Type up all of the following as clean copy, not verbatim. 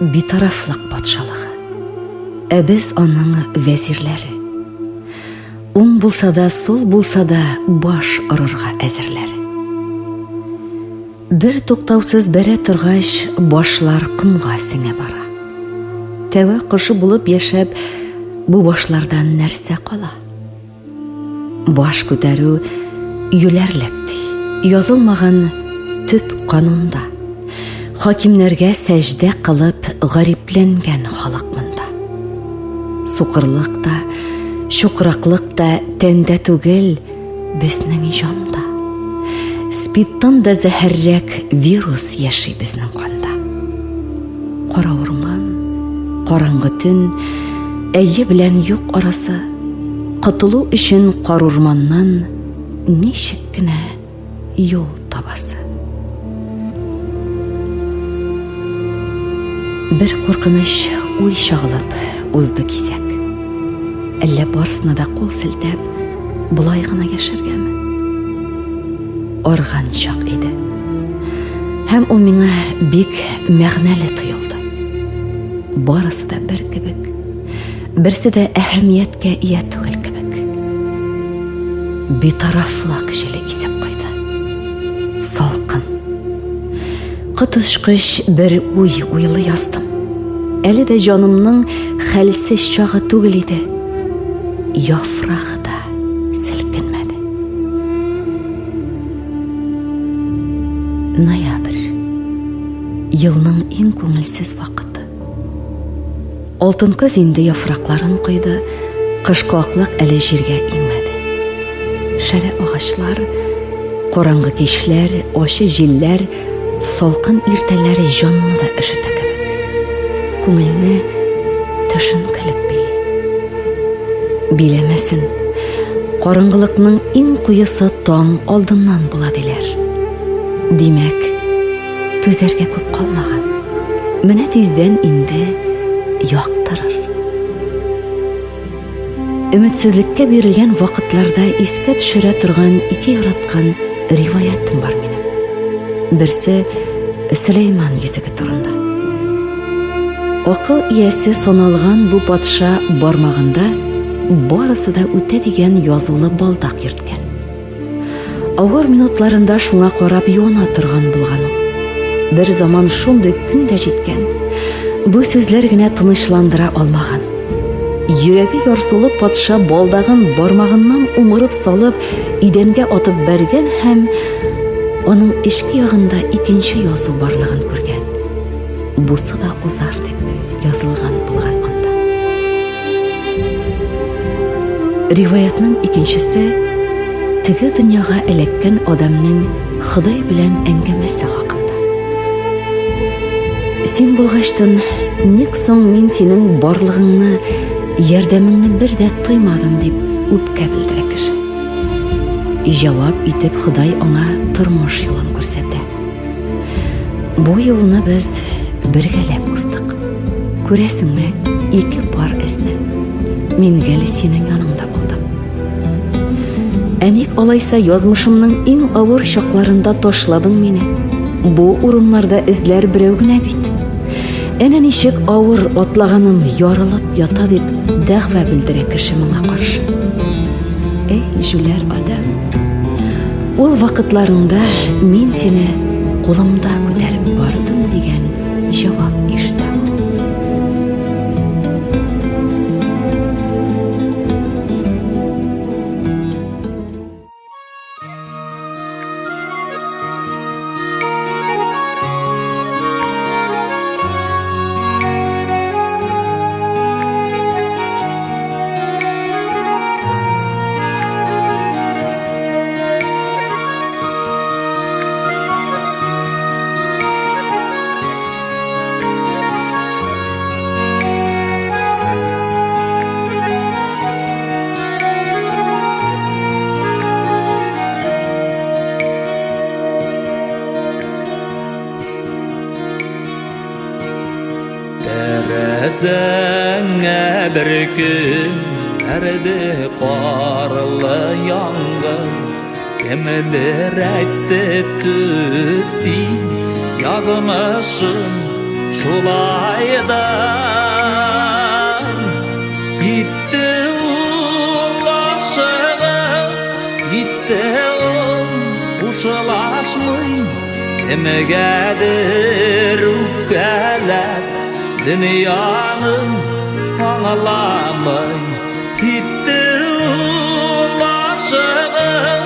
битарафлык патшалыгы. Ә без аның вәзирләре. Уң булса да, сул булса да, баш орырга әзерләр. Бер туктаусыз бәрә торгач, башлар комга сеңә бара. Тәвә кошы булып яшәп, бу башлардан нәрсә кала? Баш күтәрү юләрлек ди. Язылмаган төп канунда. Хакимнәргә сәҗдә кылып гарипләнгән халык монда. Сукырлык та, чукраклык та тәндә түгел, безнең җанда. Спидтан да зәһәррәк вирус яши безнең канда. Кара урман, караңгы төн, әйе белән юк арасы. Котылу өчен карурманнан ничек кенә юл табасы. Бер куркыныч уй чагылып узды кисәк. Әллә барысына да кул селтәп, болай гына яшәргәме? Арган чак иде. Һәм ул миңа бик мәгънәле тоелды. Барысы да бер кебек. Берсе дә әһәмияткә ия түгел кебек. Битарафлык җиле исеп куйды. Салкын. Коточкыч бер уй уйлый яздым. Әле дә җанымның хәлсез чагы түгел иде. Яфрагы да селкенмәде. Ноябрь. Елның иң күңелсез вакыты. Алтын көз инде яфракларын койды, кышкы аклык әле җиргә иңмәде. Шәрә агачлар, караңгы кичләр, ачы җилләр, салкын иртәләр җанны да өшетә кебек. Күңелне төшенкелек били. Биләмәсен, караңгылыкның иң куесы таң алдыннан була диләр. Димәк, Түзәргә күп калмаган. Менә тиздән инде яктырыр. Өметсезлеккә бирелгән вакытларда искә төшерә торган ике яраткан риваятым бар минем. Берсе Сөләйман йөзеге турында. Акыл иясе саналган бу патша бармагында барысы да үтә дигән язулы балдак йөрткән. Авыр минутларында шуңа карап юана торган булган ул. Бер заман шундый көн дә җиткән. Бу сүзләр генә тынычландыра алмаган. Йөрәге ярсулы патша балдагын бармагыннан умырып салып, идәнгә атып бәргән һәм аның эчке ягында икенче язу барлыгын күргән. Бусы да узар дип язылган булган анда. Риваятның икенчесе теге дөньяга эләккән адәмнең Ходай белән әңгәмәсе хакында. Син булгачтын, ник соң мин синең барлыгыңны, ярдәмеңне бер дә тоймадым дип үпкә белдерә кеше. Җавап итеп Ходай аңа тормыш юлын күрсәтә. Бу юлны без бергәләп уздык. Күрәсеңме, ике пар эзне. Мин гел синең яныңда булдым. Ә ник алайса язмышымның иң авыр чакларында ташладың мине? Бу урыннарда эзләр берәү генә бит. Әнә ничек авыр атлаганым ярылып ята дип дәгъва белдерә кеше моңа каршы. Эй, җүләр адәм. Ул вакытларыңда мин сине кулымда күтәреп бардым дигән җавап ишетә ул. Тәрәзәңә бер көн әрде карлы яңгыр. Кемдер әйтте төсин язмышым. Шулайдыр. Китте ул ашыгып, китте ул хушлашмый, кемгәдер үпкәләп, дөньяны аңламый. Китте ул ашыгып,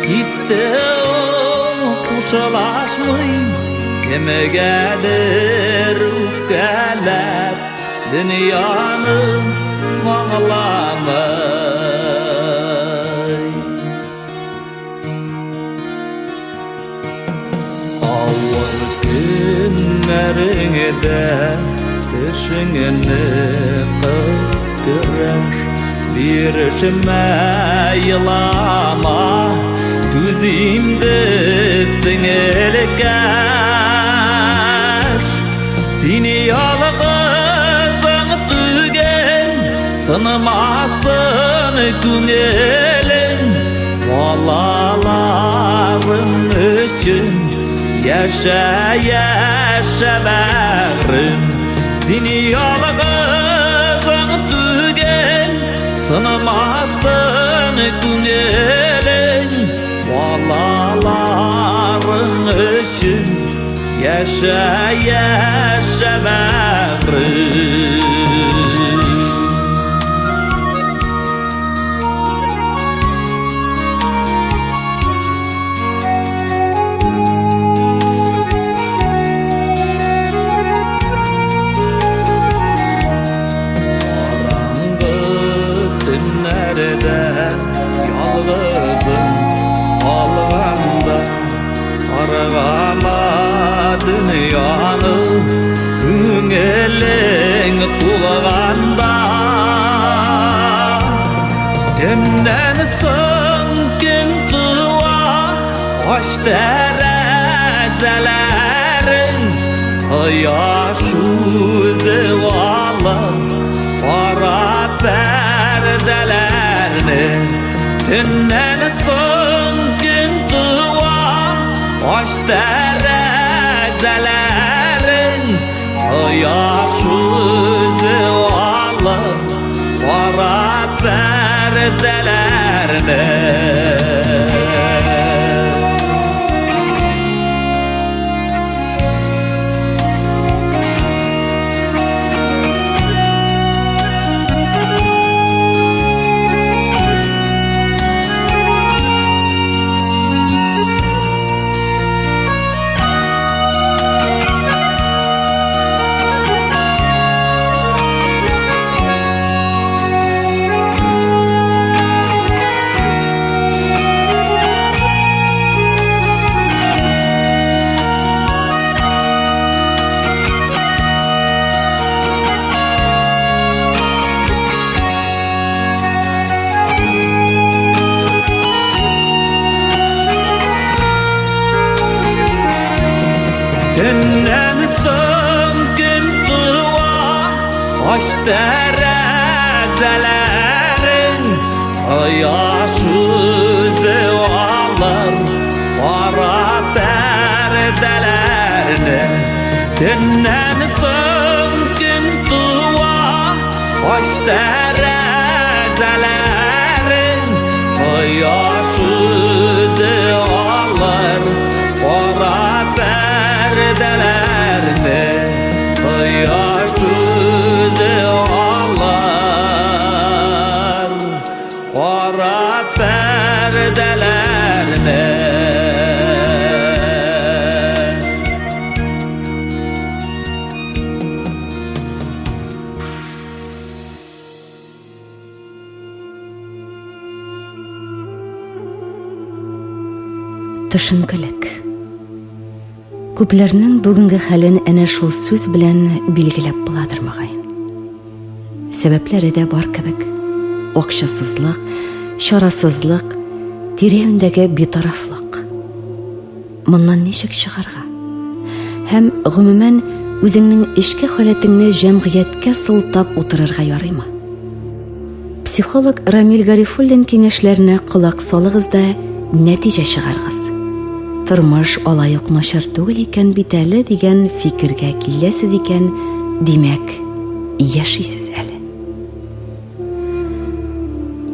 китте ул хушлашмый, кемгәдер үпкәләп, дөньяны аңламый. Авыр көннәреңдә тешеңне кыс көрәш, бирешмә, елама, түз инде, сеңелкәш. Син ялгызың түгел, сынмасын күңелең, балаларың өчен яшә, яшә, бәгърем. Син ялгызың түгел, сынмасын күңелең, балаларың өчен яшә, яшә, бәгърем. Караңгы төннәрдә ялгызың калганда, каргама дөньяны, күңелең тулганда. Төннән соң көн туа, ач тәрәзәләрең, кояш үзе алыр кара пәрдәләрне. Төннән соң көн туа, ач тәрәзәләрең, кояш үзе алыр кара пәрдәләрне. Төннән соң көн туа, ач тәрәзәләрең, кояш үзе алыр кара пәрдәләрне. Төннән соң көн туа, ач тәрәзәләрең, кояш үзе алыр кара пәрдәләрне. Кояш үзе алыр кара пәрдәләрне. Төшенкелек. Күпләрнең бүгенге хәлен әнә шул сүз белән билгеләп буладыр, мөгаен. Сәбәпләре дә бар кебек. Акчасызлык, чарасызлык, тирә-юньдәге битарафлык. Моннан ничек чыгарга? Һәм, гомумән, үзеңнең эчке халәтеңне җәмгыятькә сылтап утырырга ярыймы? Психолог Рамил Гарифуллин киңәшләренә колак салыгыз да нәтиҗә чыгарыгыз. Тормыш алай ук начар түгел икән бит әле дигән фикергә киләсез икән, димәк, яшисез әле.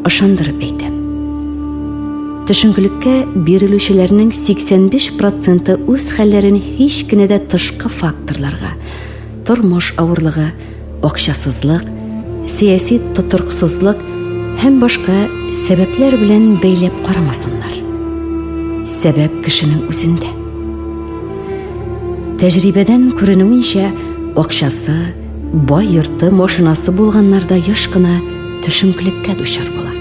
Ышандырып әйтәм. Төшенкелеккә бирелүчеләрнең 85 проценты үз хәлләрен һич кенә дә тышкы факторларга, тормыш авырлыгы, акчасызлык, сәяси тотрыксызлык һәм башка сәбәпләр белән бәйләп карамасыннар. Сәбәп кешенең үзендә. Тәҗрибәдән күренүенчә, акчасы, бай йорты, машинасы булганнар да еш кына төшенкелеккә дучар була.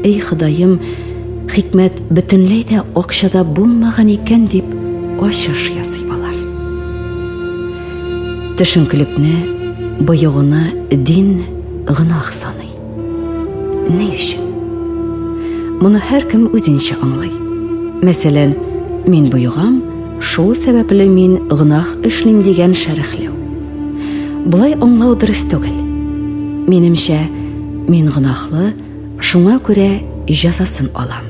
Эй, Ходаем, хикмәт бөтенләй дә акчада булмаган икән дип ачыш ясый алар. Төшенкелекне, боегуны дин гөнаһ саный. Ни өчен? Моны һәркем үзенчә аңлый. Мәсәлән, мин боегам, шул сәбәпле мин гөнаһ эшлим дигән шәрехләү. Болай аңлау дөрес түгел. Минемчә, мин гөнаһлы, шуңа күрә җәзасын алам.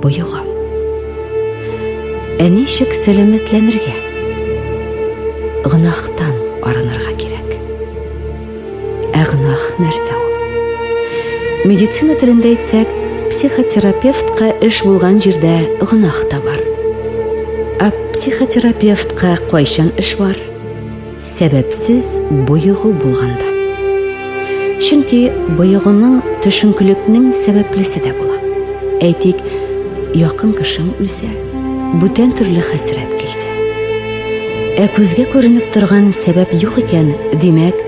Боегам. Ә ничек сәламәтләнергә? Гөнаһтан арынырга кирәк. Ә гөнаһ нәрсә ул? Медицина телендә әйтсәк, психотерапевтка эш булган җирдә гөнаһ та бар. Ә психотерапевтка кайчан эш бар? Сәбәпсез боегу булганда. Чөнки боегуның төшенкелекнең сәбәплесе дә була. Әйтик, якын кешең үлсә, бүтән төрле хәсрәт килсә. Ә күзгә күренеп торган сәбәп юк икән, димәк,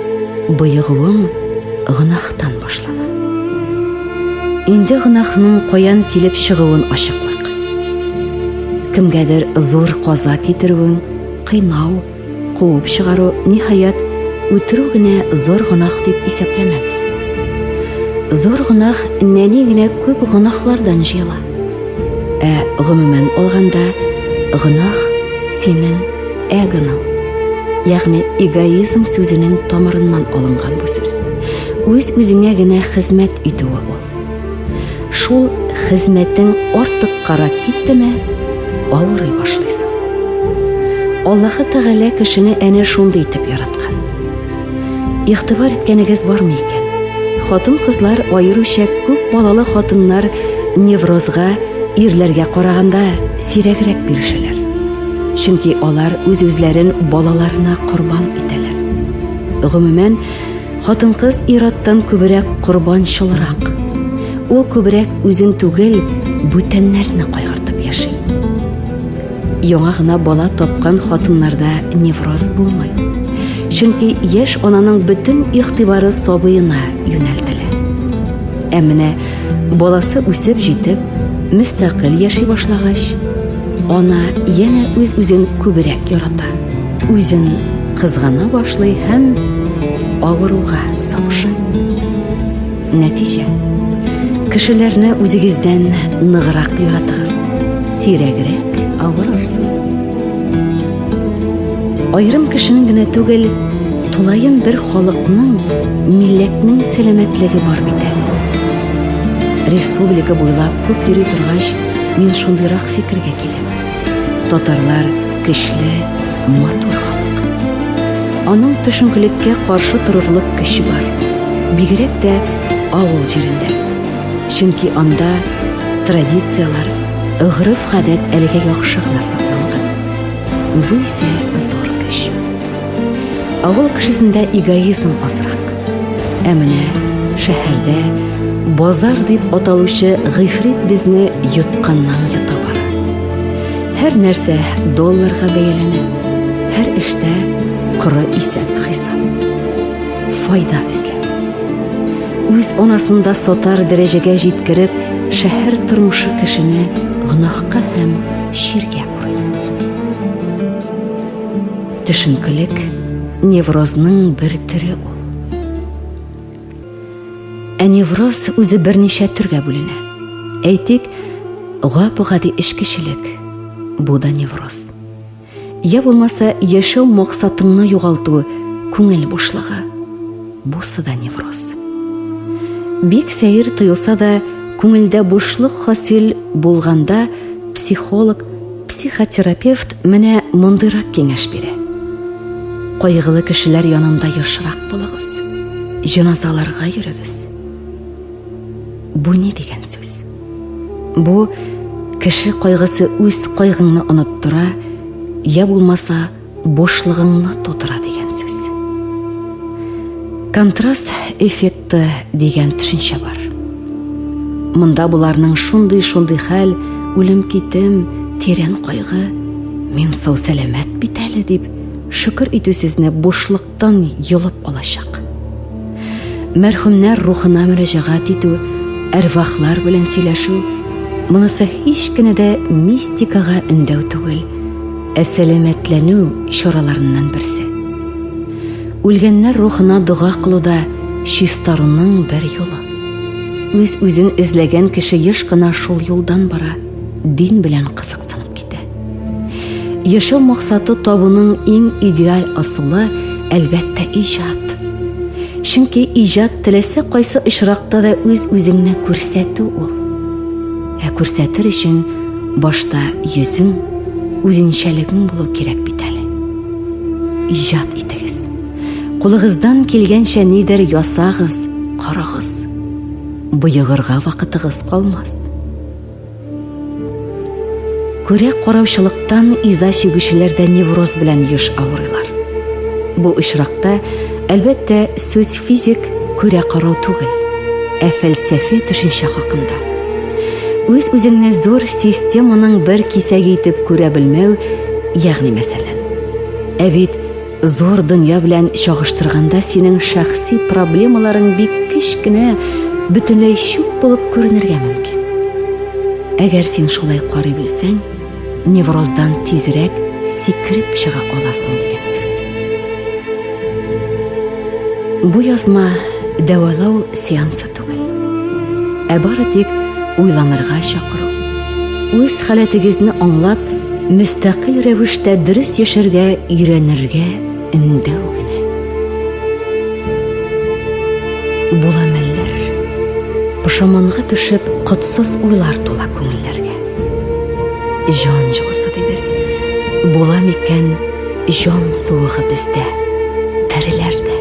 боегуың гөнаһтан башлана. Инде гөнаһның каян килеп чыгуын ачыклык. Кемгәдер зур каза китерүең, кыйнау, Куып чыгару, ниһаять, үтерү генә зур гөнаһ дип исәпләмәгез. Зур гөнаһ нәни генә күп гөнаһлардан җыела. Ә гомумән алганда, гөнаһ синең эгоның, ягъни эгоизм сүзенең тамырыннан алынган бу сүз. Үз-үзеңә генә хезмәт итүе ул. Шул хезмәтең артыккарак киттеме, авырый башлыйсың. Аллаһы Тәгалә кешене әнә шундый итеп яраткан. Игътибар иткәнегез бармы икән? Хатын-кызлар, аеруча күп балалы хатыннар неврозга ирләргә караганда сирәгрәк бирешәләр. Чөнки алар үз-үзләрен балаларына корбан итәләр. Гомумән, Хатын-кыз ир-аттан күбрәк корбанчылрак. Ул күбрәк үзен түгел, бүтәннәрне кайгыртып яши. Яңа гына бала тапкан хатыннарда невроз булмый. Чөнки яшь ананың бөтен игътибары сабыена юнәлтелә. Ә менә баласы үсеп җитеп, мөстәкыйль яши башлагач, ана янә үз-үзен күбрәк ярата. Үзен кызгана башлый һәм авыруга сабыша. Нәтиҗә. Кешеләрне үзегездән ныграк яратыгыз, сирәгрәк авырырсыз. Аерым кешенең генә түгел, тулаем бер халыкның, милләтнең сәламәтлеге бар бит әле. Республика буйлап күп йөри торгач, мин шундыйрак фикергә киләм. Татарлар көчле, матур халык. Аның төшенкелеккә каршы торырлык көче бар. Бигрәк тә авыл җирендә. Чөнки анда традицияләр, гореф-гадәт әлегә яхшы гына сакланган. Бу исә зур көч. Авыл кешесендә эгоизм азрак. Ә менә шәһәрдә базар дип аталучы гыйфрит безне йотканнан йота бара. Һәр нәрсә долларга бәяләнә, һәр эштә коры исәп-хисап. Файда эзләү. Үз анасын да сатар дәрәҗәгә җиткереп, шәһәр тормышы кешене гөнаһка һәм чиргә урый. Төшенкелек неврозның бер төре ул. Ә невроз үзе берничә төргә бүленә. Әйтик, гап-гади эчкечелек. Бу да невроз. Я булмаса, яшәү максатыңны югалту, күңел бушлыгы. Бусы да невроз. Бик сәер тоелса да, күңелдә бушлык хасил булганда психолог. Психотерапевт менә мондыйрак киңәш бирә. Кайгылы кешеләр янында ешрак булыгыз. Җеназаларга йөрегез. Бу ни дигән сүз? Бу кеше кайгысы үз кайгыңны оныттыра, я булмаса бушлыгыңны тутыра дигән сүз. Контраст эффекты дигән төшенчә бар. Монда боларның шундый-шундый хәл, үлем-китем, тирән кайгы, мин сау-сәламәт бит әле дип, шөкер итү сезне бушлыктан йолып алачак. Мәрхүмнәр рухына мөрәҗәгать итү, әрвахлар белән сөйләшү, монысы һич кенә дә мистикага өндәү түгел, ә сәламәтләнү чараларыннан берсе. Үлгәннәр рухына дога кылу да чистаруның бер юлы. Үз-үзен эзләгән кеше еш кына шул юлдан бара, дин белән кызыксынып китә. Яшәү максаты табуның иң идеаль ысулы, әлбәттә, иҗат. Чөнки иҗат теләсә кайсы очракта да үз-үзеңне күрсәтү ул. Ә күрсәтер өчен башта йөзең, үзенчәлегең булу кирәк бит әле. Иҗат итегез. Кулыгыздан килгәнчә нидер ясагыз, корыгыз. Боегырга вакытыгыз калмас. Күрә караучылыктан иза чигүчеләр дә невроз белән еш авырыйлар. Бу очракта, әлбәттә, сүз физик күрә карау түгел, ә фәлсәфи төшенчә хакында. Үз-үзеңне зур системаның бер кисәге итеп күрә белмәү, ягъни мәсәлән. Ә бит зур дөнья белән чагыштырганда синең шәхси проблемаларың бик кечкенә, бөтенләй чүп булып күренергә мөмкин. Әгәр син шулай карый белсәң, невроздан тизрәк сикереп чыга аласың дигән сүз. Бу язма дәвалау сеансы түгел, ә бары тик уйланырга чакыру. Үз халәтегезне аңлап, мөстәкыйль рәвештә дөрес яшәргә өйрәнергә өндәү генә. Була мәлләр. Пошаманга төшеп, котсыз уйлар тула күңелләргә. Җан җылысы дибез. Була микән җан суыгы бездә, тереләрдә?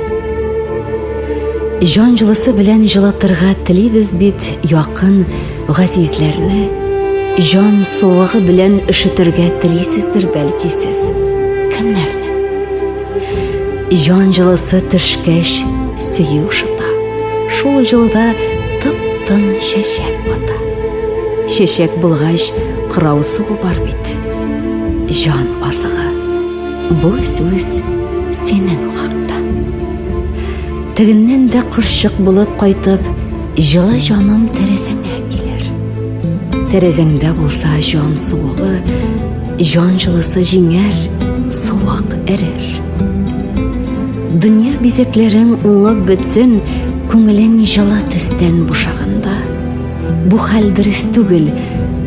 Җан җылысы белән җылытырга телибез бит якын газизләрне. Җан суыгы белән өшетергә телисездер бәлки сез. Кемнәрне? Җан җылысы төшкәч, сөю шыта. Шул җылыда тып-тын чәчәк ата. Чәчәк булгач, кырау сугу бар бит. Җан азыгы. Бу сүз синең хакта. Тегеннән дә кошчык булып кайтып, җылы җаным тәрәзәңә килер. Тәрәзәңдә булса җан суыгы, җан җылысы җиңәр, суык эрер. Дөнья бизәкләрең уңып бетсен, күңелең җылы төстән бушаганда. Бу хәл дөрес түгел,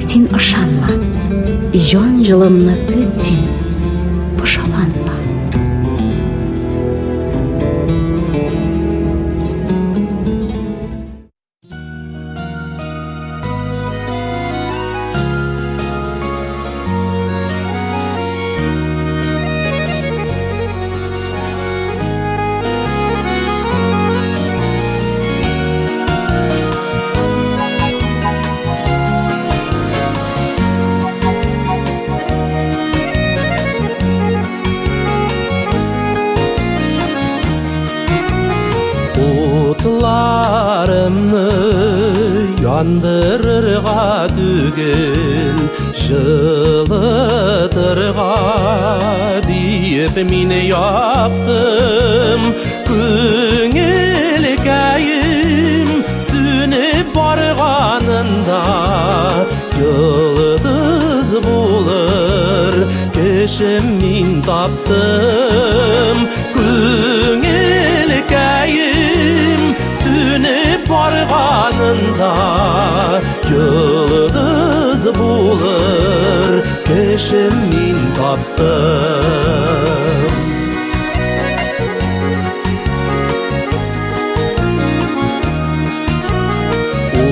син ышанма. Җан җылымны көт син, пошаланма. Утларымны яндырырга түгел, җылытырга диеп мин яктым. Күңелкәем сүнеп барганында йолдыз булыр кешем мин таптым. Күңелкәем сүнеп барганында йолдыз булыр кешем мин таптым.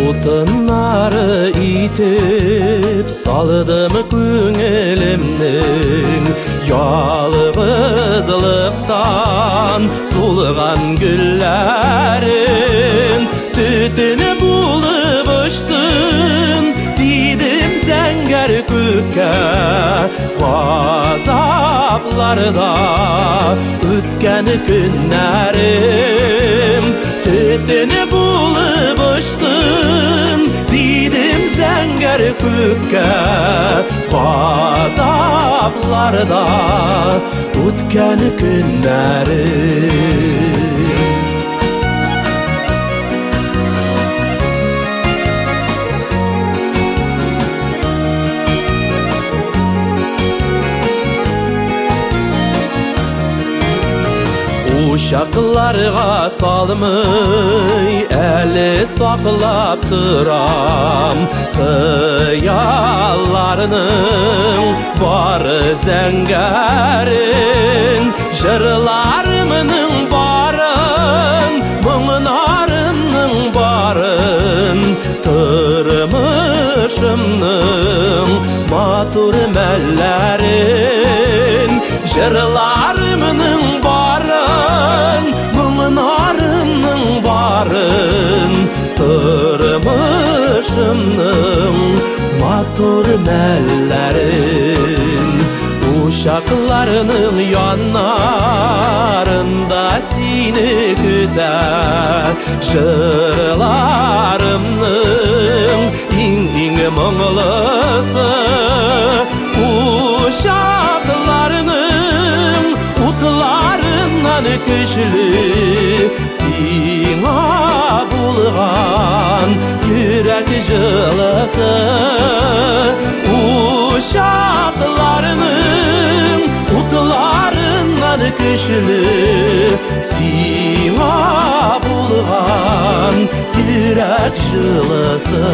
Утыннары итеп. Итеп салдым күңелемнең ялгызлыктан сулган гөлләрен. Төтен булып очсын дидем зәңгәр күккә газапларда үткән көннәрем. Төтен булып очсын дидем зәңгәр күккә газапларда үткән көннәрем. Учакларга салмый әле саклап торам Хыялларның бары зәңгәрен, Җырларымның барын, моңнарымның барын, Тормышымның матур мәлләрен, Җырларымның барын, моңнарымның барын, Тормышымның матур мәлләрен. Учакларның яннарында сине көтә Җырларымның иң-иң моңлысы. Учакларның утларыннан көчле сиңа булган йөрәк җылысы. Учакларның утларыннан көчле сиңа булган йөрәк җылысы.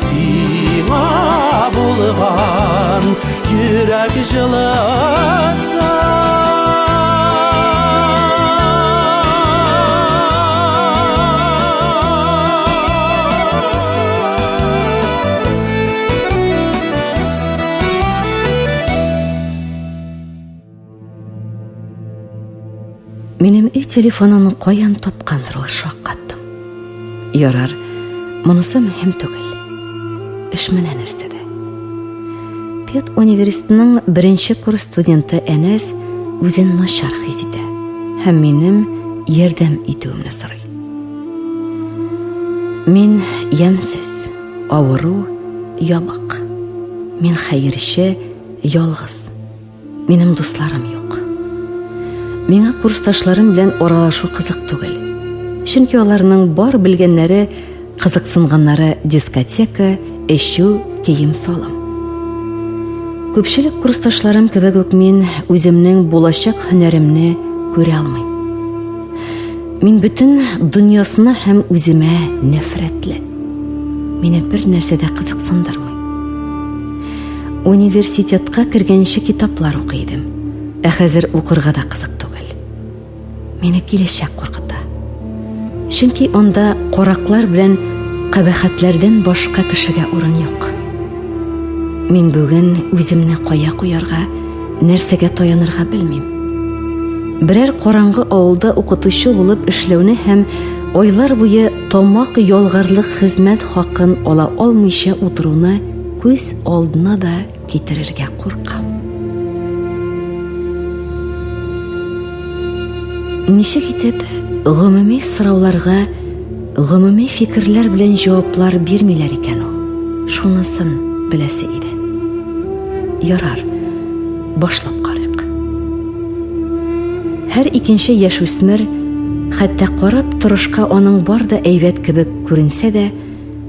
Сиңа булган йөрәк җылысы. Минем өй телефонын каян тапкандыр ул, шаккаттым. Ярар, монысы мөһим түгел. Эш менә нәрсәдә. Пед университетының беренче курс студенты Әнәс үзен начар хис итә һәм минем ярдәм итүемне сорый. Мин ямьсез, авыру, ябык. Мин хәерче, ялгыз. Минем дусларым юк. Миңа курсташларым белән аралашу кызык түгел. Чөнки аларның бар белгәннәре, кызыксынганнары дискотека, эчү, кием-салым. Күпчелек курсташларым кебек үк мин үземнең булачак һөнәремне күрә алмыйм. Мин бөтен дөньясына һәм үземә нәфрәтле. Мине бер нәрсә дә кызыксындырмый. Университетка кергәнче китаплар укый идем. Ә хәзер укырга да кызык түгел. Мине киләчәк куркыта. Чөнки анда караклар белән кабахәтләрдән башка кешегә урын юк. Мин бүген үземне кая куярга, нәрсәгә таянырга белмим. Берәр караңгы авылда укытучы булып эшләүне һәм айлар буе тамак ялгарлык хезмәт хакын ала алмыйча утыруны күз алдына да китерергә куркам. Ничек итеп гомуми сорауларга гомуми фикерләр белән җаваплар бирмиләр икән ул? Шунысын беләсе иде. Ярар, башлап карыйк. Һәр икенче яшүсмер, хәтта карап торышка аның бар да әйбәт кебек күренсә дә,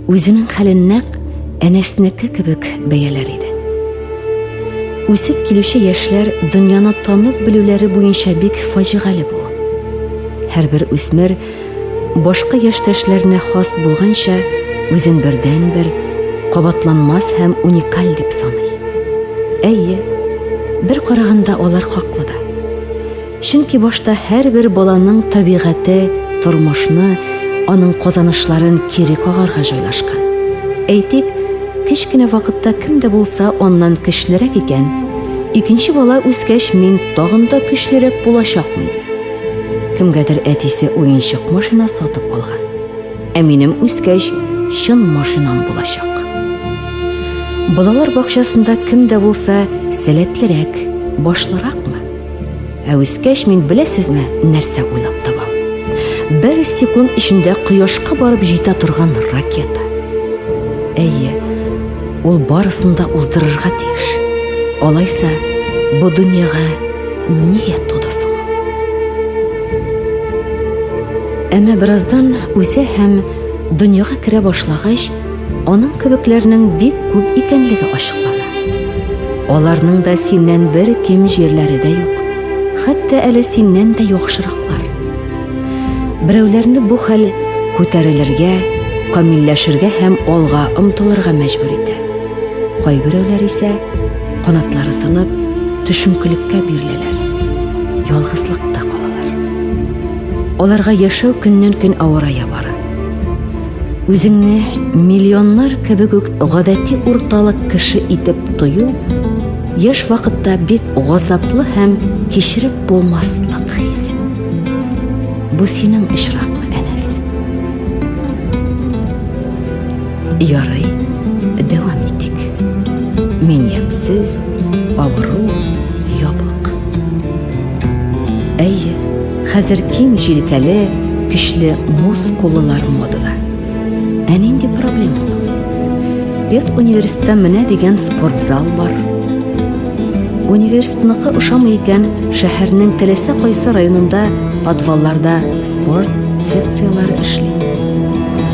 үзенең хәлен нәкъ Әнәснеке кебек бәяләр иде. Үсеп килүче яшьләр дөньяны танып белүләре буенча бик фаҗигале буын. Һәрбер үсмер башка яшьтәшләренә хас булганча үзен бердәнбер, кабатланмас һәм уникаль дип саный. Әйе, бер караганда алар хаклы да. Чөнки башта һәрбер баланың табигате тормышны, аның казанышларын кире кагарга җайлашкан. Әйтик, кечкенә вакытта кем дә булса аннан көчлерәк икән, икенче бала үскәч мин тагын да көчлерәк булачакмын ди. Кемгәдер әтисе уенчык машина сатып алган. Ә минем үскәч чын машинам булачак. Балалар бакчасында кем дә булса сәләтлерәк, башлыракмы? Ә үскәч мин беләсезме, нәрсә уйлап табам? Бер секунд эчендә кояшка барып җитә торган ракета. Әйе, ул барысын да уздырырга тиеш. Алайса, бу дөньяга нигә туды соң ул? Әмма бераздан үсә һәм дөньяга керә башлагач, Аның кебекләрнең бик күп икәнлеге ачыклана. Аларның да синнән бер ким җирләре дә юк. Хәтта әле синнән дә яхшыраклар. Берәүләрне бу хәл күтәрелергә, камилләшергә һәм алга омтылырга мәҗбүр итә. Кайберәүләр исә канатлары сынып, төшенкелеккә биреләләр. Ялгызлыкта калалар. Аларга яшәү көннән-көн авырая бара. Үзеңне миллионнар кебек үк гадәти урталык кеше итеп тою яшь вакытта бик газаплы һәм кичереп булмаслык хис. Бу синең очракмы, Әнәс? Ярый, дәвам итик. Мин ямьсез, авыру, ябык. Әйе, хәзер киң җилкәле, көчле мускуллылар модада. Ә нинди проблема соң? Педуниверситетта менә дигән спортзал бар. Университетныкы ошамый икән, шәһәрнең теләсә кайсы районында подвалларда спорт секцияләре эшли.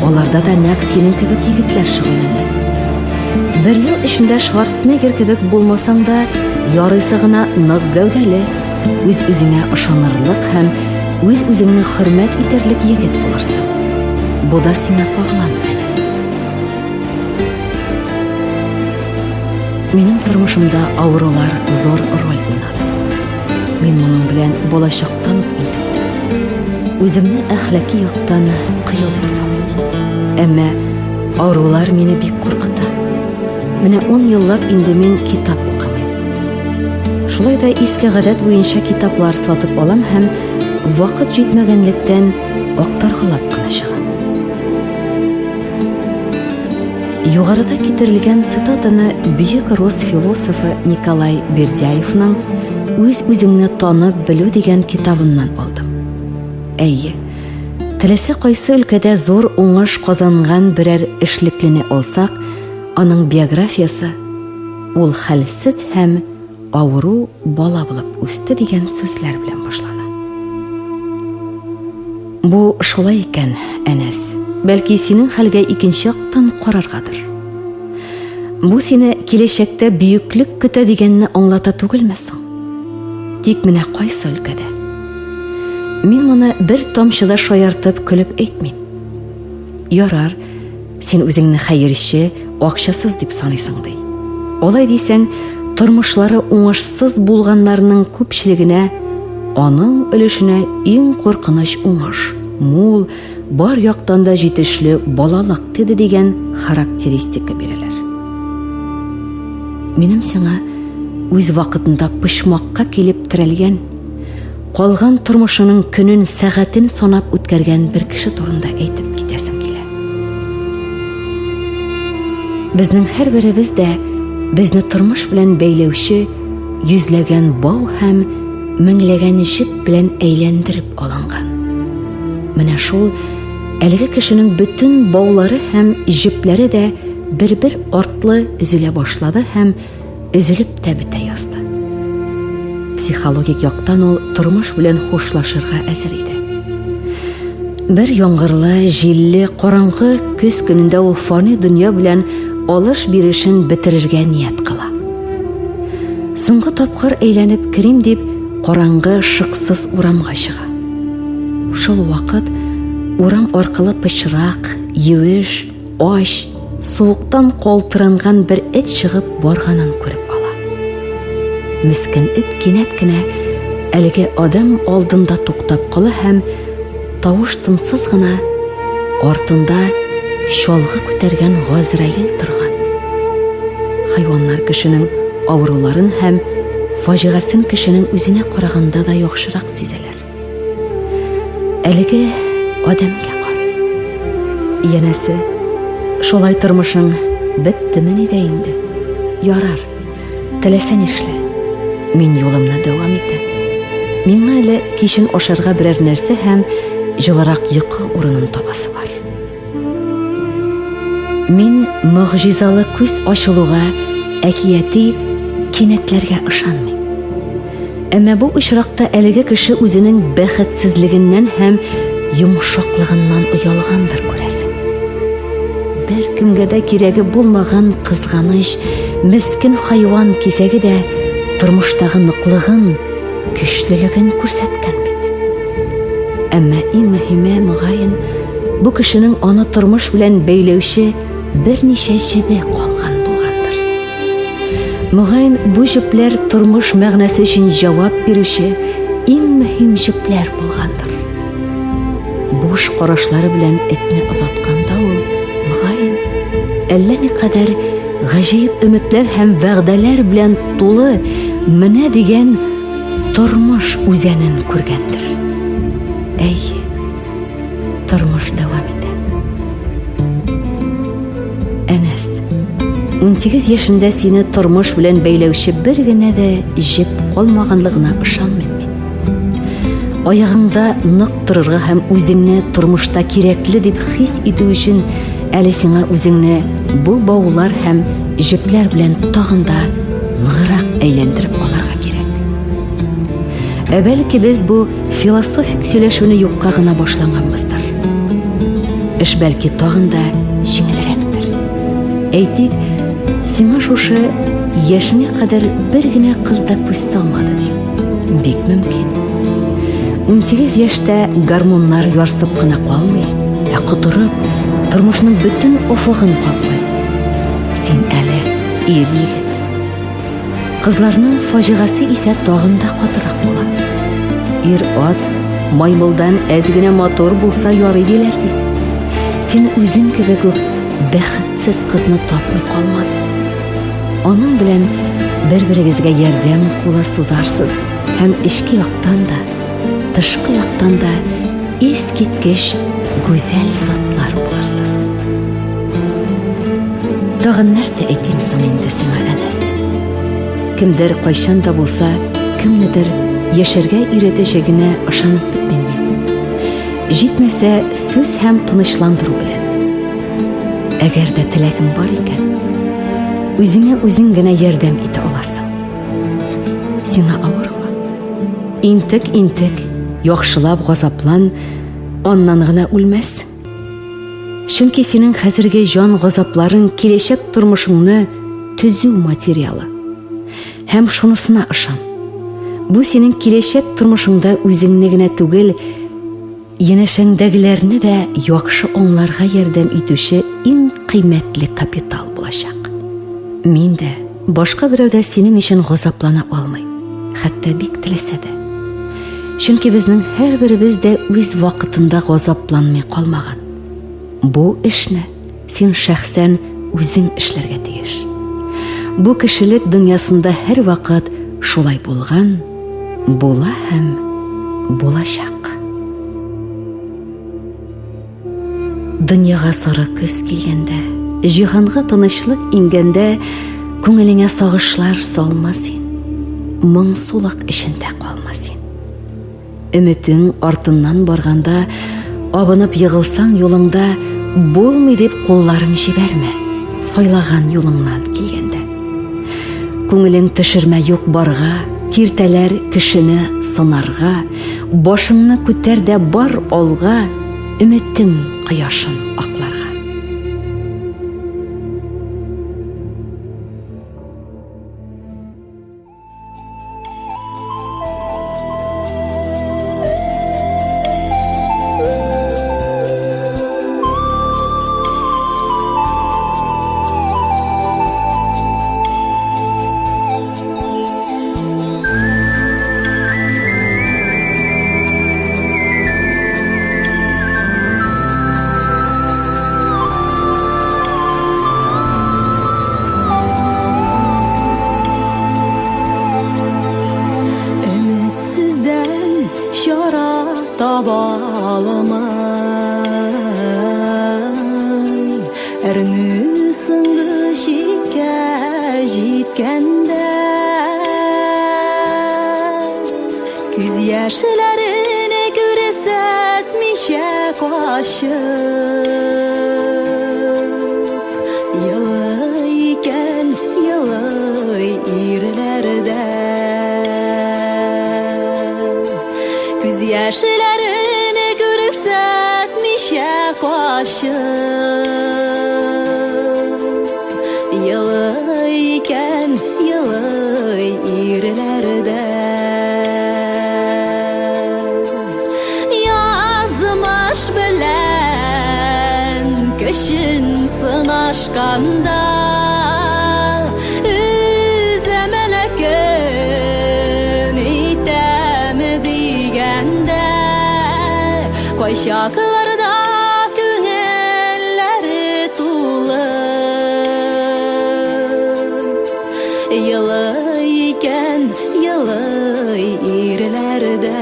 Аларда да нәкъ синең кебек егетләр шөгыльләнә. Бер ел эчендә Шварценеггер кебек булмасаң да, ярыйсы гына нык гәүдәле, үз-үзеңә ышанырлык һәм үз-үзеңне хөрмәт итәрлек егет булырсың. Бу да сиңа кагыламы, Әнәс? Минем тормышымда авырулар зур роль уйнады. Мин моның белән балачактан ук интектем. Үземне әхлаки яктан кыю дип саныйм. Әмма авырулар мине бик куркыта. Менә ун еллап инде мин китап укымыйм. Шулай да иске гадәт буенча китаплар сатып алам һәм вакыт җитмәгәнлектән актаргалап кына чыгам. Югарыда китерелгән цитатаны бөек рус философы Николай Бердяевның Үз-үзеңне танып белү дигән китабыннан алдым. Әйе, теләсә кайсы өлкәдә зур уңыш казанган берәр эшлеклене алсак, аның биографиясе ул хәлсез һәм авыру бала булып үсте дигән сүзләр белән башлана. Бу шулай икән, Әнәс. Бәлки синең хәлгә икенче яктан караргадыр. Бу сине киләчәктә бөеклек көтә дигәнне аңлата түгелме соң? Тик менә кайсы өлкәдә? Мин моны бер тамчы да шаяртып көлеп әйтмим. Ярар, Син үзеңне хәерче, акчасыз дип саныйсың, ди. Алай дисәң, тормышлары уңышсыз булганнарның күпчелегенә аның өлешенә иң куркыныч уңыш, мул, бар яктан да җитешле балалык тиде дигән характеристика бирәләр. Минем сиңа үз вакытында почмакка килеп терәлгән, Калган тормышының көнен, сәгатен санап үткәргән бер кеше турында әйтеп китәсем килә. Безнең һәрберебез дә безне тормыш белән бәйләүче йөзләгән бау һәм меңләгән җеп белән әйләндереп алынган. Менә шул әлеге кешенең бөтен баулары һәм җепләре дә бер-бер артлы өзелә башлады һәм өзелеп тә бетә язды. Психологик яктан ул тормыш белән хушлашырга әзер иде. Бер яңгырлы, җилле, караңгы көз көнендә ул фани дөнья белән алыш-бирешен бетерергә ният кыла. Соңгы тапкыр әйләнеп керим дип, караңгы, шыксыз урамга чыга. Шул вакыт урам аркылы пычрак, юеш, Ач, суыктан калтыранган бер эт чыгып барганын күреп ала. Мескен эт кинәт кенә әлеге адәм алдында туктап кала һәм тавыш-тынсыз гына артында чалгы күтәргән Газраил торган. Хайваннар кешенең авыруларын һәм фаҗигасен кешенең үзенә караганда да яхшырак сизәләр. Әлеге адәмгә карый. Янәсе, шулай тормышың беттемени дә инде? Ярар, теләсә нишлә. Мин юлымны дәвам итәм. Миңа әле кичен ашарга берәр нәрсә һәм җылырак йокы урынын табасы бар. Мин могҗизалы күз ачылуга әкияти кинәтләргә ышанмыйм. Әмма бу очракта әлеге кеше үзенең бәхетсезлегеннән һәм йомшаклыгыннан оялгандыр, күрәсең. Беркемгә дә кирәге булмаган кызганыч, мескен хайван кисәге дә тормыштагы ныклыгын, көчлелеген күрсәткән бит. Әмма иң мөһиме, мөгаен, бу кешенең аны тормыш белән бәйләүче берничә җебе калган булгандыр. Мөгаен, бу җепләр тормыш мәгънәсе өчен җавап бирүче иң мөһим җепләр булгандыр. Буш карашлары белән этне озатканда ул, мөгаен, әллә никадәр гаҗәеп өметләр һәм вәгъдәләр белән тулы менә дигән тормыш үзәнен күргәндер. Әйе, тормыш дәвам итә. Әнәс, 18 яшендә сине тормыш белән бәйләүче бер генә дә җеп калмаганлыгына ышанмыйм мин. Аягыңда нык торырга һәм үзеңне тормышта кирәкле дип хис итү өчен әле сиңа үзеңне бу баулар һәм җепләр белән тагын да ныграк әйләндереп алырга кирәк. Ә бәлки без бу философик сөйләшүне юкка гына башланганбыздыр. Эш бәлки тагын да җиңелрәктер. Әйтик, сиңа шушы яшеңә кадәр бер генә кыз да күз салмады ди. Бик мөмкин. 18 яшьтә гормоннар ярсып кына калмый, ә котырып, тормышның бөтен офыгын каплый. Син әле ир егет. Кызларның фаҗигасе исә тагын да катырак була. Ир-ат маймылдан әз генә матур булса ярый диләр бит. Син үзең кебек үк бәхетсез кызны тапмый калмас. Аның белән бер-берегезгә ярдәм кулы сузарсыз һәм эчке яктан да, тышкы яктан да искиткеч гүзәл затлар булырсыз. Тагын нәрсә әйтим соң инде сиңа, Әнәс? Кемдер кайчан да булса кемнедер яшәргә өйрәтәчәгенә ышанып бетмим мин. Җитмәсә, сүз һәм тынычландыру белән. Әгәр дә теләгең бар икән, үзеңә үзең генә ярдәм итә аласың. Сиңа авырмы? Интек, интек, яхшылап газаплан, аннан гына үлмәссең. Чөнки синең хәзерге җан газапларың киләчәк тормышыңны төзү материалы. Һәм шунысына ышан. Бу синең киләчәк тормышыңда үзеңне генә түгел, янәшәңдәгеләрне дә яхшы аңларга ярдәм итүче иң кыйммәтле капитал булачак. Мин дә, башка берәү дә синең өчен газаплана алмый, хәтта бик теләсә дә. Чөнки безнең һәрберебез дә үз вакытында газапланмый калмаган. Бу эшне син шәхсән үзең эшләргә тиеш. Бу кешелек дөньясында һәрвакыт шулай булган, була һәм булачак. Дөньяга сары көз килгәндә, җиһанга тынычлык иңгәндә, күңелеңә сагышлар салма син. Моңсулык эчендә калма син. Өметең артыннан барганда, абынып егылсаң юлыңда, булмый дип кулларың җибәрмә, сайлаган юлыңнан килгәндә. Күңелең төшермә юк барга, киртәләр кешене сынарга, башыңны күтәр дә бар алга, Өметең кояшын акларга. үткәндә Күз яшьләрен күрсәтмичә качып Елый икән, елый ирләрдә Күз яшьләрен күрсәтмичә качып Елый икән, елый ирләрдә. Язмыш белән көчен сынашканда Үземнекен итәм дигәндә Кайчакларда күңелләре тулып Елый икән, елый ирләрдә.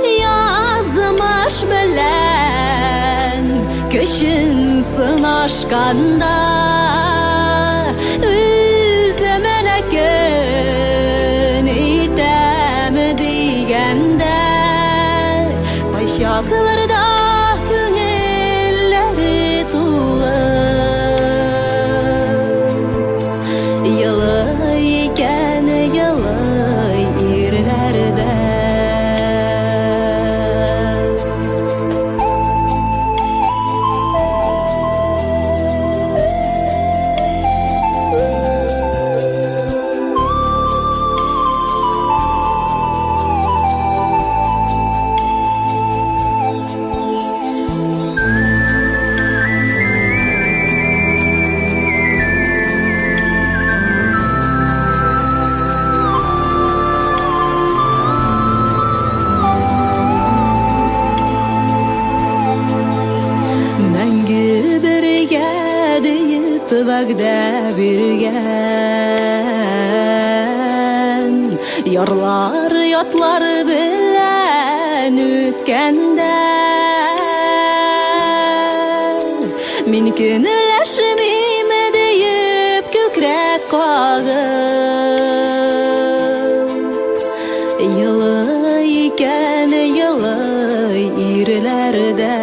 Язмыш белән көчен сынашканда Үземнекен итәм дигәндә Кайчакларда күңелләре тулып Елый икән, елый ирләрдә. Мәңге бергә диеп вәгъдә биргән Ярлар ятлар белән үткәндә Мин көнләшмим диеп күкрәк кагып Елый икән елый ирләрдә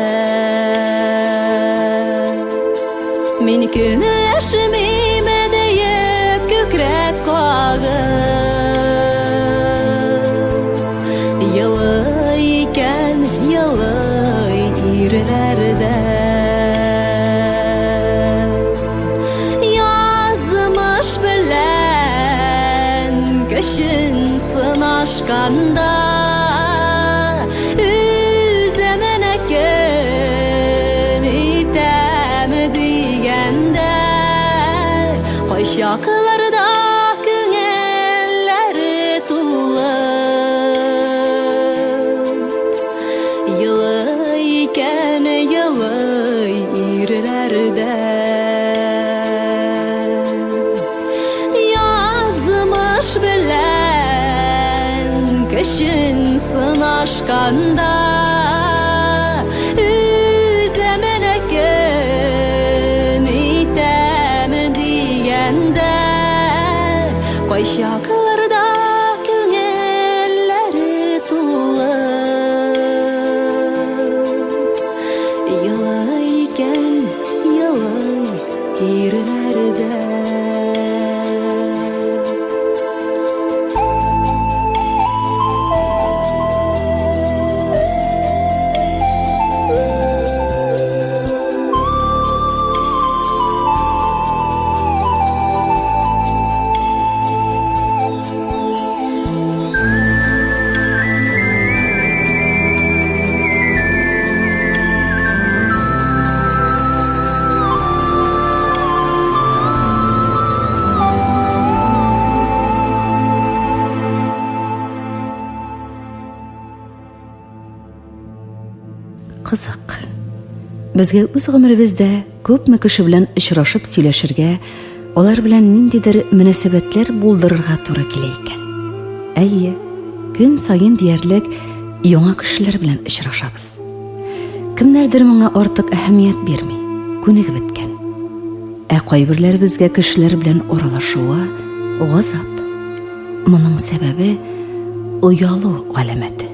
Мин көнләшмим диеп күкрәк кагып Елый икән елый ирләрдә Язмыш белән көчен сынашканда Үземнекен итәм дигәндә Кайчакларда күңелләре тулып Елый икән елый ирләрдә Язмыш белән көчен сынашканда Үземнекен итәм дигәндә Кайчакларда күңелләре тулып Елый икән, елый ирләрдә. Кызык. Безгә үз гомеребездә күпме кеше белән очрашып сөйләшергә, алар белән ниндидер мөнәсәбәтләр булдырырга туры килә икән. Әйе, көн саен диярлек яңа кешеләр белән очрашабыз. Кемнәрдер моңа артык әһәмият бирми, күнегеп беткән. Ә кайберләребезгә кешеләр белән аралашуы газап. Моның сәбәбе оялу галәмәте.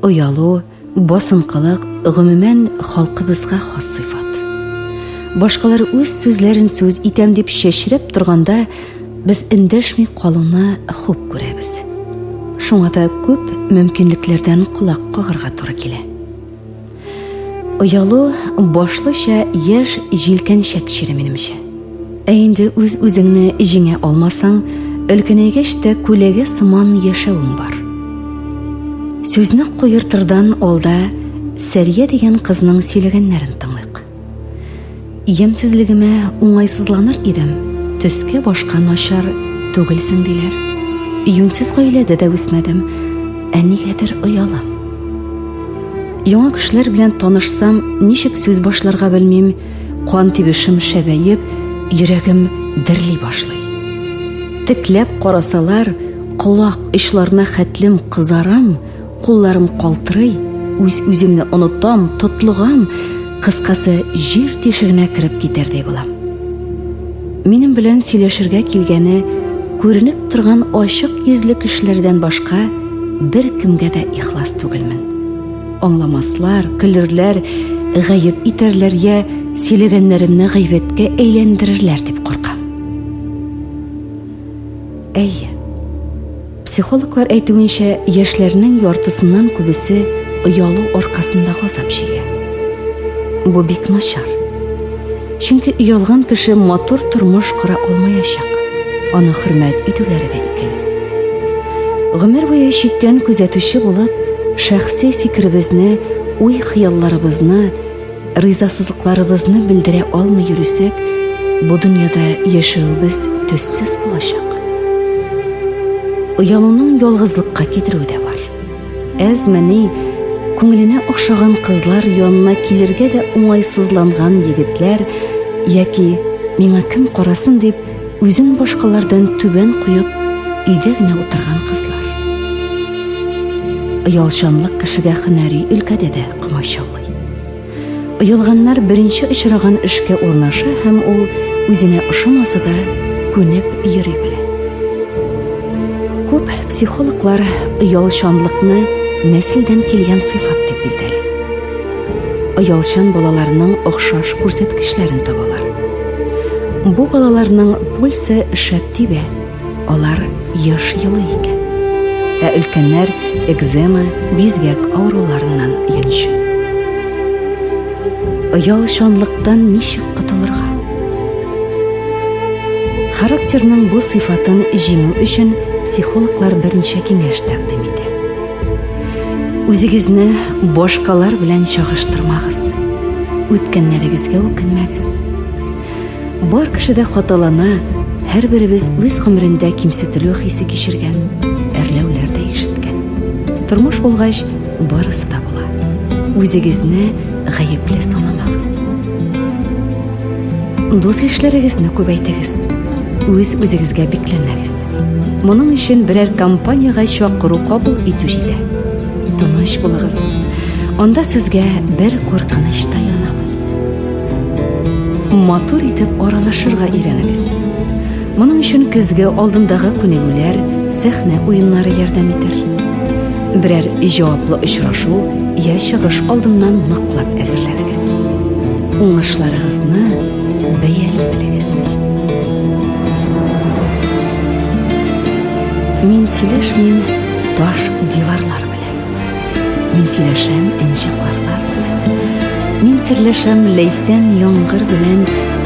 Оялу, басынкылык, гомумән, халкыбызга хас сыйфат. Башкалар үз сүзләрен сүз итәм дип чәчрәп торганда, без эндәшми калуны хуп күрәбез. Шуңа да күп мөмкинлекләрдән колак кагарга туры килә. Оялу башлыча яшь җилкәнчәк чире минемчә. Ә инде үз-үзеңне җиңә алмасаң, өлкәнәйгәч тә күләгә сыман яшәвең бар. Сүзне куертырдан алда Сәрия дигән кызның сөйләгәннәрен тыңлыйк. Ямьсезлегемә уңайсызланыр идем, төскә башка начар түгелсең диләр. Юньсез гаиләдә дә үсмәдем, ә нигәдер оялам. Яңа кешеләр белән танышсам, ничек сүз башларга белмим, кан тибешем шәбәеп, йөрәгем дерли башлый. Текләп карасалар, колак очларына хәтлем кызарам, Кулларым калтырый, үз-үземне онытам, тотлыгам, кыскасы, җир тишегенә кереп китәрдәй булам. Минем белән сөйләшергә килгәне күренеп торган ачык йөзле кешеләрдән башка беркемгә дә ихлас түгелмен. Аңламаслар, көлерләр, гаеп итәрләр я сөйләгәннәремне гайбәткә әйләндерерләр дип куркам. Әйе. Психологлар әйтүенчә, яшьләрнең яртысыннан күбесе оялу аркасында газап чигә. Бу бик начар. Чөнки оялган кеше матур тормыш кора алмаячак. Аны хөрмәт итүләре дә икеле. Гомер буе читтән күзәтүче булып, шәхси фикеребезне, уй-хыялларыбызны, Ризасызлыкларыбызны белдерә алмый йөресәк, бу дөньяда яшәвебез төссез булачак. Оялуның ялгызлыкка китерүе дә бар. Әзмени күңеленә охшаган кызлар янына килергә дә уңайсызланган егетләр яки миңа кем карасын дип үзен башкалардан түбән куеп өйдә генә утырган кызлар. Оялчанлык кешегә һөнәри өлкәдә дә комачаулый. Оялганнар беренче очраган эшкә урнаша һәм ул үзенә ошамаса да күнеп йөри белә. Күп психологлар оялчанлыкны нәселдән килгән сыйфат дип билгели. Оялчан балаларның охшаш күрсәткечләрен табалар. Бу балаларның пульсы шәп тибә, Алар еш елый икән. Ә өлкәннәр экзема, бизгәк авыруларыннан йончый. Оялчанлыктан ничек котылырга? Характерның бу сыйфатын җиңү өчен психологлар берничә киңәш тәкъдим итә. Үзегезне башкалар белән чагыштырмагыз. Үткәннәрегезгә үкенмәгез. Бар кеше дә хаталана, һәрберебез үз гомерендә кимсетелү хисе кичергән, әрләүләр дә ишеткән. Тормыш булгач, барысы да була. Үзегезне гаепле санамагыз. Дус ишләрегезне күбәйтегез. Үз-үзегезгә бикләнмәгез. Моның өчен берәр компаниягә чакыру кабул итү җитә. Тыныч булыгыз. Анда сезгә бер куркыныч та янамый. Матур итеп аралашырга өйрәнегез. Моның өчен көзге алдындагы күнегүләр, сәхнә уеннары ярдәм итәр. Берәр җаваплы очрашу я чыгыш алдыннан ныклап әзерләнегез. Уңышларыгызны бәяли белегез. Мин сөйләшмим таш диварлар белән. Мин сөйләшәм энҗе карлар белән. Мин серләшәм ләйсән яңгыр белән,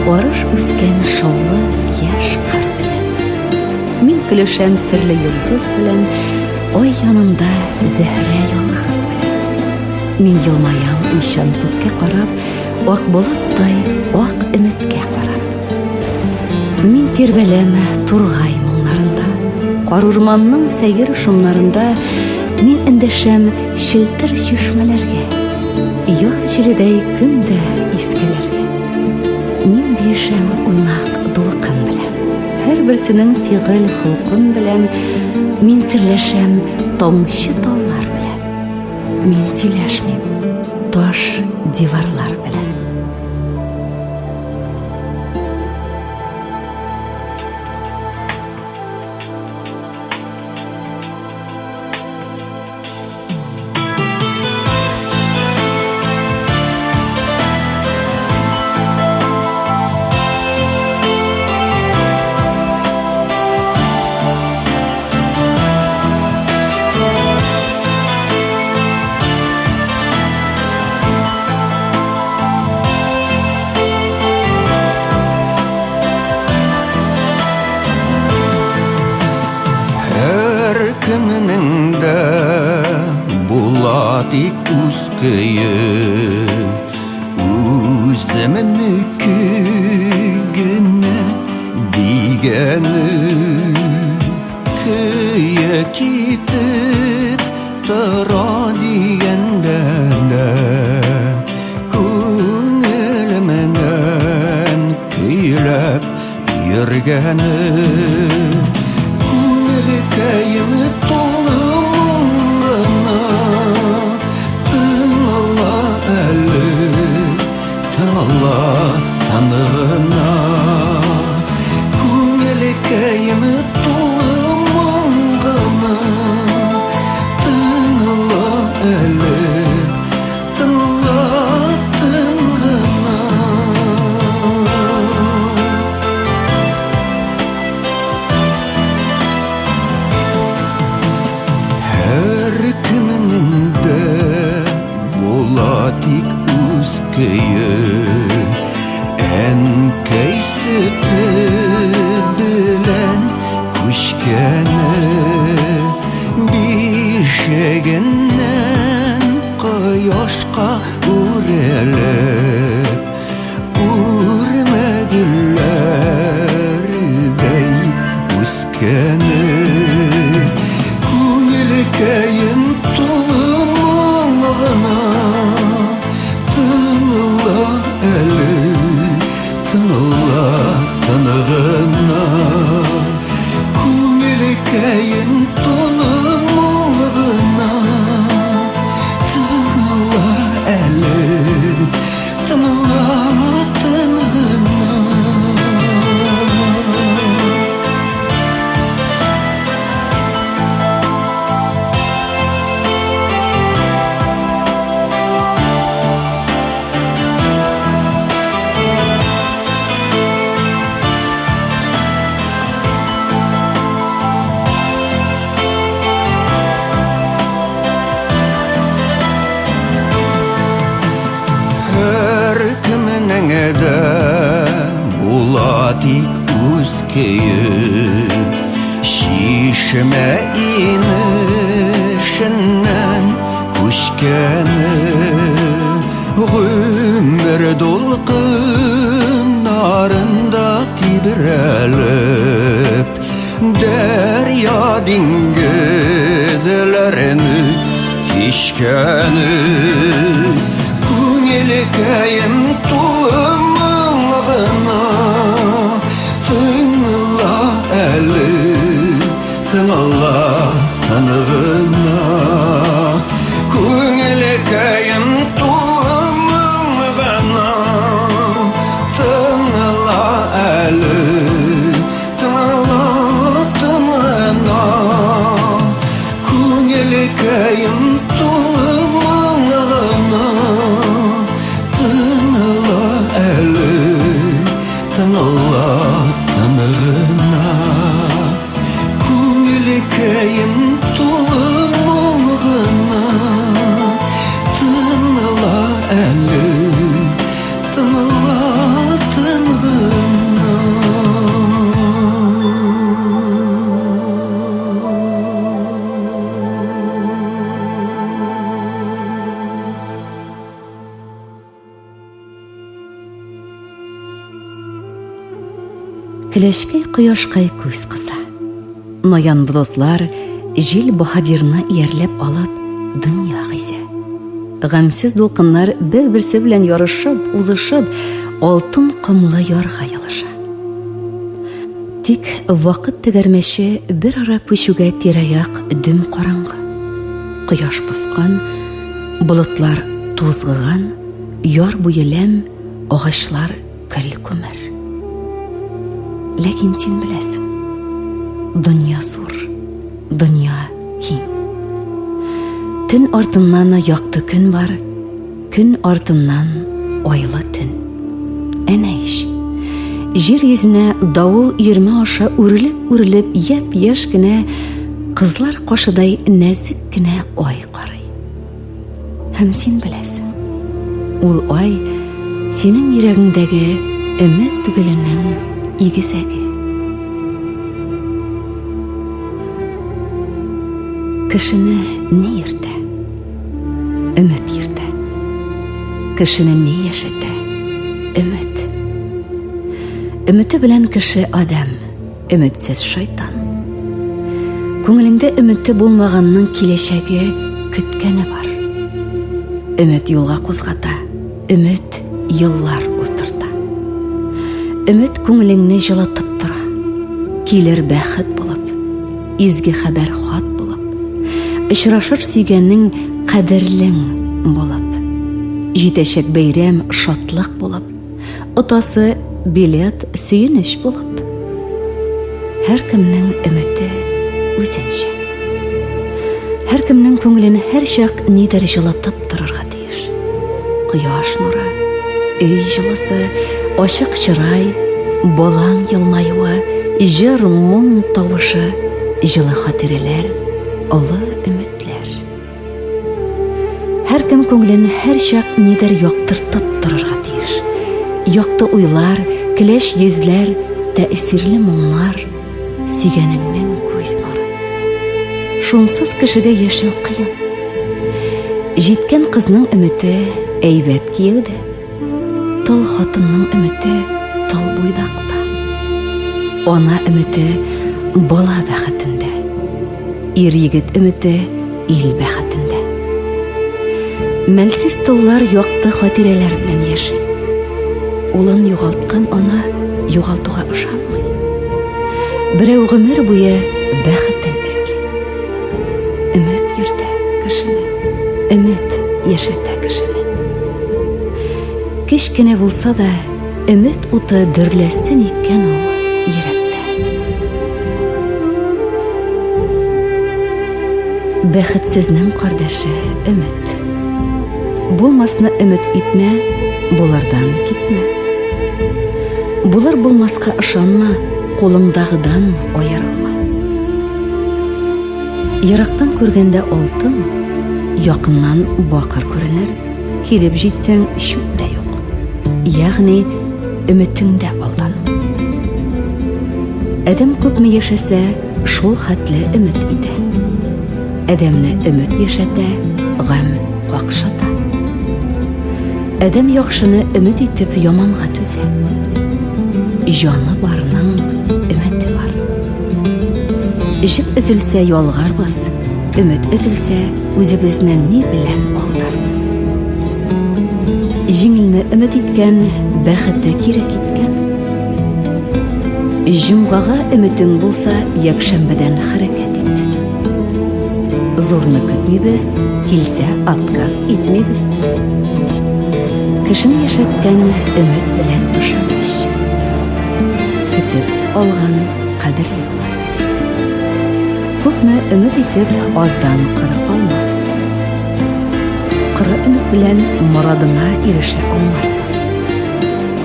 арыш үскән шаулы яшь кыр белән. Мин көлешәм серле йолдыз белән, ай янында Зөһрә ялгыз белән. Мин елмаям уйчан күккә карап, ак болыттай ак өметкә карап. Мин тирбәләм тургай моңнарында, карурманның сәер шомнарында мин эндәшәм челтер чишмәләргә, яз җиледәй көн дә искәләргә. Мин биешәм уйнак дулкын белән, һәрберсенең фигыль холкын беләм, мин серләшәм тамчы таллар белән. Мин сөйләшмим таш диварлар белән. тик үз көе. Үземнеке генә дигәне. Көе китеп тора дигәндә дә Күңелемнән көйләп йөргәне. Күңелкәем тулы моңына, Тыңла әле, тыңла тыныгына. Күңелкәем тулы моңына, Тыңла әле, тыңла тыныгына. Һәр кемнең дә була тик үз көе. Әнкәй сөте белән күчкәне, Бишегеннән кояшка үрелеп, Үрмә гөлләрдәй үскәне. Күңелкәем тулы моң гына, Тыңла әле, тыңла тыныгына. Күңелкәем тулы моң гына, Тыңла әле, тыңла тыныгына. Һәр кемнең дә була тик үз көе. Чишмә инешеннән күчкәне, Гомер дулкыннарында тибрәлеп, Дәрья диңгезләрен кичкәне. Күңелкәем тулы моң гына, Тыңла әле, тыңла тыныгына. Күңелкәем тулы моң гына, Тыңла әле, тыңла тыныгына. Күңелкәем тулы моң гына, Тыңла әле, тыңла тыныгына. Күңелкәем тулы моң гына, Тыңла әле, тыңла тыныгына. Келәшкәй кояшкай күз кыса. Наян болытлар җил баһадирны иярләп алып дөнья гизә. Гамьсез дулкыннар бер-берсе белән ярышып, узышып, алтын комлы ярга елыша. Тик вакыт тәгәрмәче бер ара күчүгә тирә-як дөм караңгы. Кояш поскан, болытлар тузгыган, яр буе ләм, агачлар көл-күмер. Ләкин син беләсең, дөнья зур, дөнья киң. Төн артыннан якты көн бар, көн артыннан айлы төн. Әнә ич, җир йөзенә давыл өермә аша үрелеп-үрелеп япь-яшь кенә кызлар кашыдай нәзек кенә ай карый. Һәм син беләсең, ул ай синең йөрәгеңдәге өмет гөленең игезәге. Кешене ни йөртә? Өмет йөртә. Кешене ни яшәтә? Өмет. Өмете белән кеше адәм, өметсез шайтан. Күңелеңдә өмете булмаганның киләчәге көткәне бар. Өмет юлга кузгата, өмет еллар уздырта. Өмет күңелеңне җылытып тора. Килер бәхет булып, изге хәбәр хат булып, очрашыр сөйгәнең кадерлең булып, җитәчәк бәйрәм шатлык булып, отасы билет сөенеч булып. Һәркемнең өмете үзенчә. Һәркемнең күңелен һәрчак нидер җылытып торырга тиеш. Кояш нуры, өй җылысы, ачык чырай, балаң елмаюы, җыр, моң тавышы, җылы хатирәләр, олы өметләр. Һәркем күңелен һәрчак нидер яктыртып торырга тиеш. Якты уйлар, көләч йөзләр, тәэсирле моңнар, сөйгәнеңнең күз нуры. Шунсыз кешегә яшәү кыен. Җиткән кызның өмете әйбәт кияүдә. Тол хатынның өмете тол буйдакта. Ана өмете бала бәхетендә. Ир егет өмете ил бәхетендә. Мәлсез толлар якты хатирәләр белән яши. Улын югалткан ана югалтуга ышанмый. Берәү гомер буе бәхетен эзли. Өмет йөртә кешене, өмет яшәтә кешене. Кечкенә булса да, Өмет уты дөрләсен икән ул йөрәктә. Бәхетсезнең кардәше өмет. Булмасны өмет итмә, булырдан китмә. Булыр булмаска ышанма, кулыңдагыдан аерылма. Ерактан күргәндә алтын, якыннан бакыр күренер. Килеп җитсәң, чүп тә юк. Ягъни өметеңдә алдану. Адәм күпме яшәсә, шул хәтле өмет итә. Адәмне өмет яшәтә, гамь какшата. Адәм яхшыны өмет итеп яманга түзә. Җаны барның өмете бар. Җеп өзелсә ялгарбыз, өмет өзелсә Үзебезне ни белән алдарбыз? Җиңелне өмет иткән, бәхете кире киткән. Җомгага өметең булса, якшәмбедән хәрәкәт ит. Зурны көтмибез, килсә отказ итмибез. Кешене яшәткән өмет белән ышаныч. Көтеп алган кадерле була. Күпме өмет итеп, аздан коры калма. Коры өмет белән морадыңа ирешә алмассың.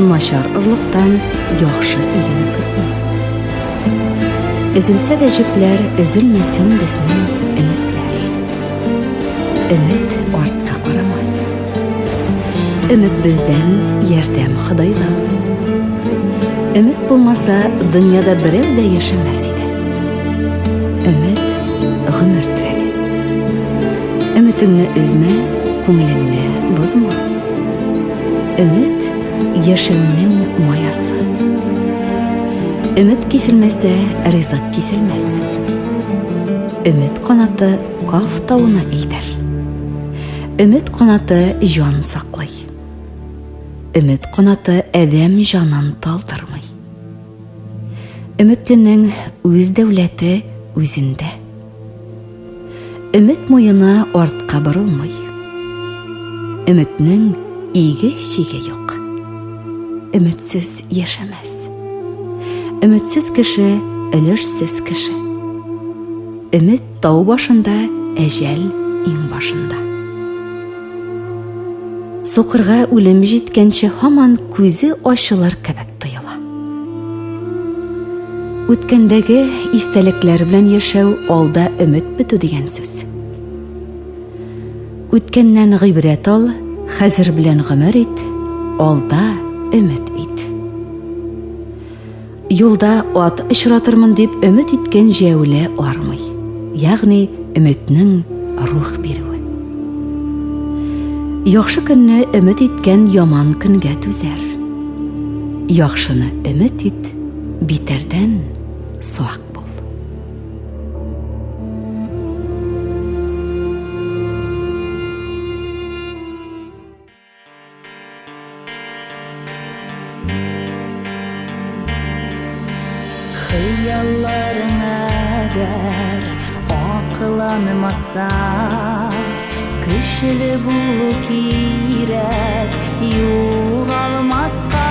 Начар орлыктан яхшы иген көтмә. Өзелсә дә җепләр, өзелмәсен безнең өметләр. Өмет артка карамас. Өмет бездән, ярдәм Ходайдан. Өмет булмаса, дөньяда берәү дә яшәмәс иде. Өмет гомер терәге. Өметеңне өзмә, күңелеңне бозма. Өмет яшәүнең маясы. Өмет киселмәсә, ризык киселмәс. Өмет канаты Каф тавына илтәр. Өмет канаты җан саклый. Өмет канаты адәм җанын талдырмый. Өметленең үз дәүләте үзендә. Өмет муены артка борылмый. Өметнең иге-чиге юк. Өметсез яшәмәс. Өметсез кеше, өлешсез кеше. Өмет Тау башында, әҗәл иң башында. Сукырга үлем җиткәнче һаман күзе ачылыр кебек тоела. Үткәндәге истәлекләр белән яшәү алда өмет бетү дигән сүз. Үткәннән гыйбрәт ал, хәзер белән гомер ит, алда өмет ит. Юлда ат очратырмын дип өмет иткән җәяүле армый. Ягъни өметнең рух бирүе. Яхшы көнне өмет иткән яман көнгә түзәр. Яхшыны өмет ит, битәрдән сак бул. Хыялларың әгәр акыланмаса, Көчле булу кирәк, югалмаска.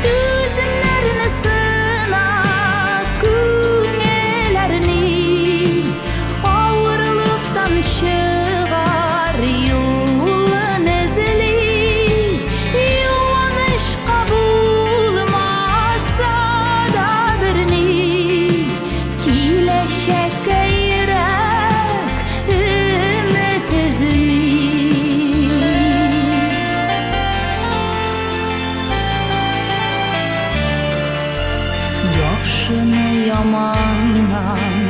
Түземнәрне сына, күңел әрни, Авырлыктан чыгар юлын эзли. Юанычка булмаса да берни, Киләчәккә йөрәк өмет өзми. Яхшыны яманнан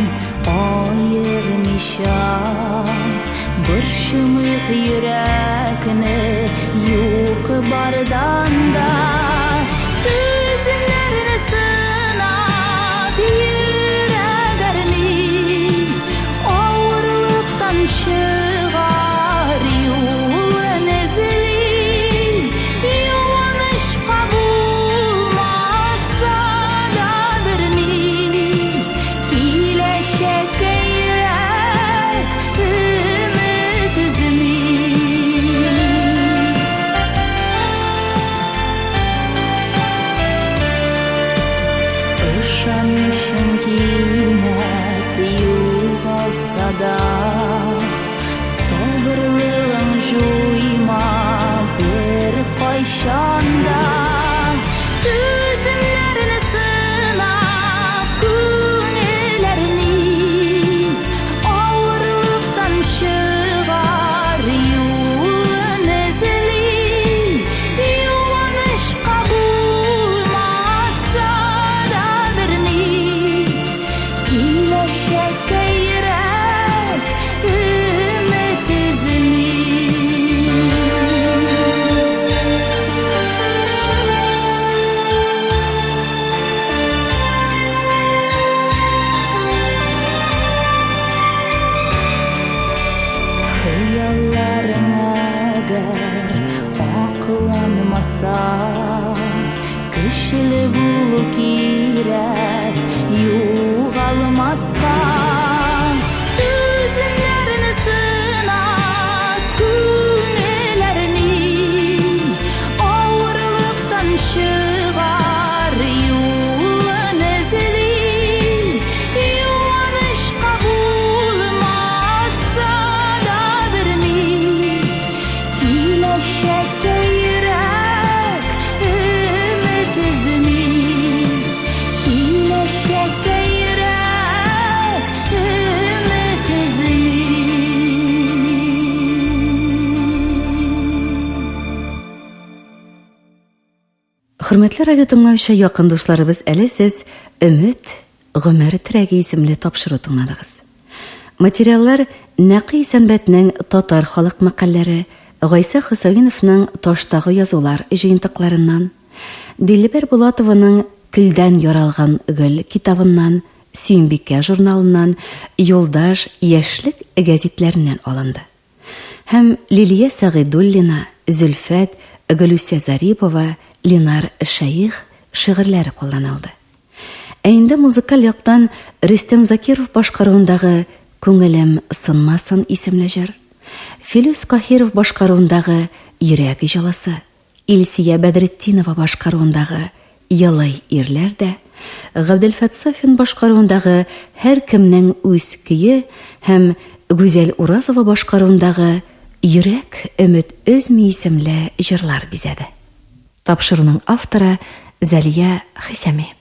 аермыйча, Борчымыйк йөрәкне юк бардан да. Түземнәрне сынап йөрәк әрни, Авырлыктан чыгар юлын эзли. Юанычка булмаса да берни, Киләчәккә йөрәк өмет өзми. Ышанычың кинәт югалса да, Сабырлыгың җуйма беркайчан да. Түземнәрне сынап, күңел әрни, Авырлыктан чыгар юлын эзли. Юанычка булмаса да берни, Киләчәккә йөрәк өмет өзми. Хыялларың әгәр акланмаса, Көчле булу кирәк, югалмаска. Түземнәрне сына, күңел әрни, Авырлыктан чыгар юлын эзли. Юанычка булмаса да берни, Киләчәккә йөрәк өмет өзми. Киләчәккә йөрәк өмет өзми. Хөрмәтле радио тыңлаучы якын дусларыбыз, әле сез Өмет гомер терәге исемле тапшыру тыңладыгыз. Материаллар Нәкый Исәнбәтнең Татар халык мәкальләре, Гайсә Хөсәеновның Таштагы язулар җыентыкларыннан, Дилбәр Булатованың Көлдән яралган гөл китабыннан, Сөембикә журналыннан, Юлдаш, Яшьлек гәзитләреннән алынды. Һәм Лилия Сәгыйдуллина, Зөлфәт, Гөлүсә Зарипова, Ленар Шәех шигырьләре кулланылды. Ә инде музыкаль яктан Рөстәм Закиров башкаруындагы Күңелем сынмасын исемле җыр, Филүс Каһиров башкаруындагы Йөрәк җылысы, Илсия Бәдретдинова башкаруындагы Елый ирләр дә, Габделфәт Сафин башкаруындагы Һәркемнең үз көе һәм Гүзәл Уразова башкаруындагы Йөрәк өмет өзми исемле җырлар бизәде. Тапшыруның авторы Зәлия Хисами.